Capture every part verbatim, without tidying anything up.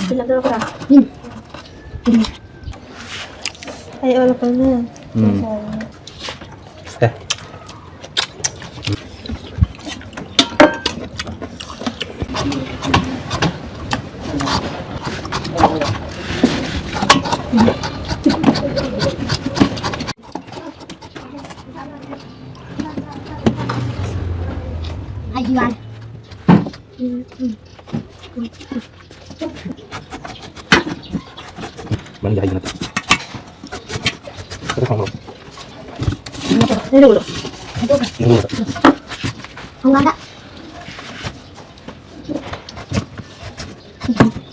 ꯊꯤꯜꯂꯛꯇꯣꯏꯔꯣ ꯈꯔ? ꯎꯝ꯫ ꯑꯩ ꯑꯣꯜꯂꯛꯄꯅꯦ꯫ ꯎꯝ꯫ ꯑꯦ꯫ ꯃꯅꯨꯡꯗ ꯍꯩꯕ ꯅꯠꯇꯦ꯫ ꯈꯔ ꯈꯪꯕ꯭ꯔꯣ? ꯂꯩꯔꯛꯎꯔꯣ? ꯂꯩꯔꯛꯎꯔꯣ? ꯊꯣꯡꯒꯥꯟꯗ꯫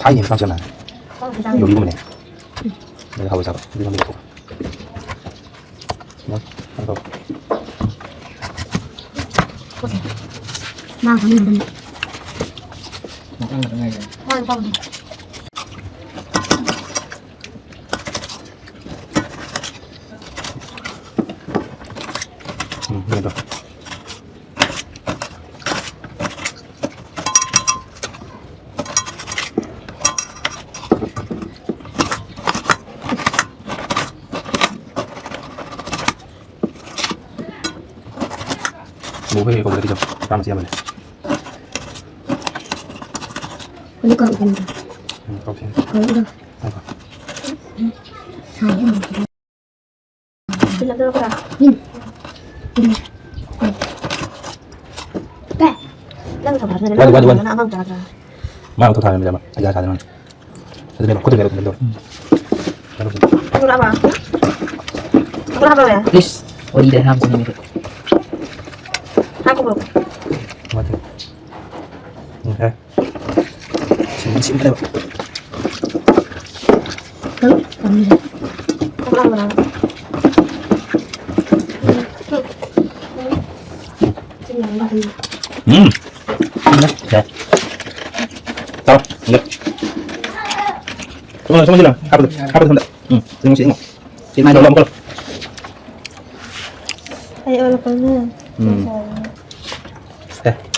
ꯊꯥꯏꯅ ꯏꯟꯁꯥꯡ ꯁꯦꯝꯅ ꯌꯣꯜꯂꯤꯒꯨꯝꯕꯅꯦ꯫ ꯑꯗꯨ ꯍꯥꯎꯋꯦ ꯆꯥꯕ꯫ ꯑꯗꯨ ꯅꯝꯕꯔ ꯐꯣꯔ꯫ ꯃꯥ ꯈꯪꯗꯕꯅꯤ꯫ ꯃꯇꯥꯡ ꯈꯛꯇ ꯉꯥꯏꯔꯦ꯫ ꯃꯥꯅ ꯇꯧꯗꯦ꯫ ꯎꯝ, ꯌꯦꯡꯉꯣ꯫ ꯃꯨꯛ ꯍꯦꯛ ꯍꯦꯛ ꯀꯧꯕꯗꯗꯤ ꯆꯥꯝꯃ ꯆꯥꯝꯃꯅꯦ꯫ ꯑꯗꯨ ꯀꯧꯕꯅꯦ꯫ ꯎꯝ, ꯀꯧꯁꯦ꯫ ꯀꯧꯕꯗꯣ꯫ ꯉꯥꯏꯈꯣ꯫ ꯁꯥꯏ꯫ ꯎꯝ꯫ ꯀꯩ? ꯅꯪ ꯊꯧꯕꯥꯜ ꯋꯥꯠꯂꯤ, ꯋꯥꯠꯂꯤ, ꯋꯥꯠꯂꯤ꯫ ꯅꯪ ꯑꯉꯥꯡ ꯆꯥꯗ꯭ꯔꯥ? ꯃꯥ ꯑꯃꯨꯛ ꯊꯧ ꯊꯥꯔꯝꯃꯤꯗ ꯃꯥ꯫ ꯑꯩ ꯌꯥ ꯁꯥꯗꯅ꯫ ꯑꯗꯨꯅꯦꯕ, ꯈꯨꯠꯇ ꯂꯩꯔꯦ, ꯑꯗꯨꯝ ꯇꯧꯔꯦ꯫ ꯎꯝ꯫ ꯊꯣꯛꯂꯛꯑꯕ? ꯊꯣꯛꯂꯛꯑꯕ? ꯏꯁ, ꯋꯥꯔꯤꯗ ꯍꯥꯝ ꯆꯪꯉꯦ꯫ ꯍꯥꯞꯄꯨꯔꯣ? ꯃꯥꯗꯤ꯫ ꯎꯝ, ꯍꯦ꯫ ꯁꯤꯃ ꯁꯤꯃ ꯂꯩꯕ꯫ ꯊꯣꯛꯂꯛꯑꯕ? ꯎꯝ꯫ ꯁꯤꯃ, ꯁꯦ꯫ ꯇꯥꯎ, ꯁꯤꯃ꯫ ꯁꯣꯝꯗ, ꯁꯣꯝꯗ ꯁꯤꯂꯥꯎ꯫ ꯍꯥꯞꯄꯗꯣ, ꯍꯥꯞꯄꯗꯣ ꯁꯣꯝꯗ꯫ ꯎꯝ, ꯌꯦꯡꯉꯨꯁꯤ, ꯌꯦꯡꯉꯣ꯫ ꯁꯤ ꯃꯥꯏ ꯇꯧꯔꯣ, ꯑꯃꯨꯛ ꯇꯧꯔꯣ꯫ ꯑꯩ ꯑꯣꯜꯂꯛꯄꯅꯦ꯫ ꯎꯝ꯫ ꯑꯦ꯫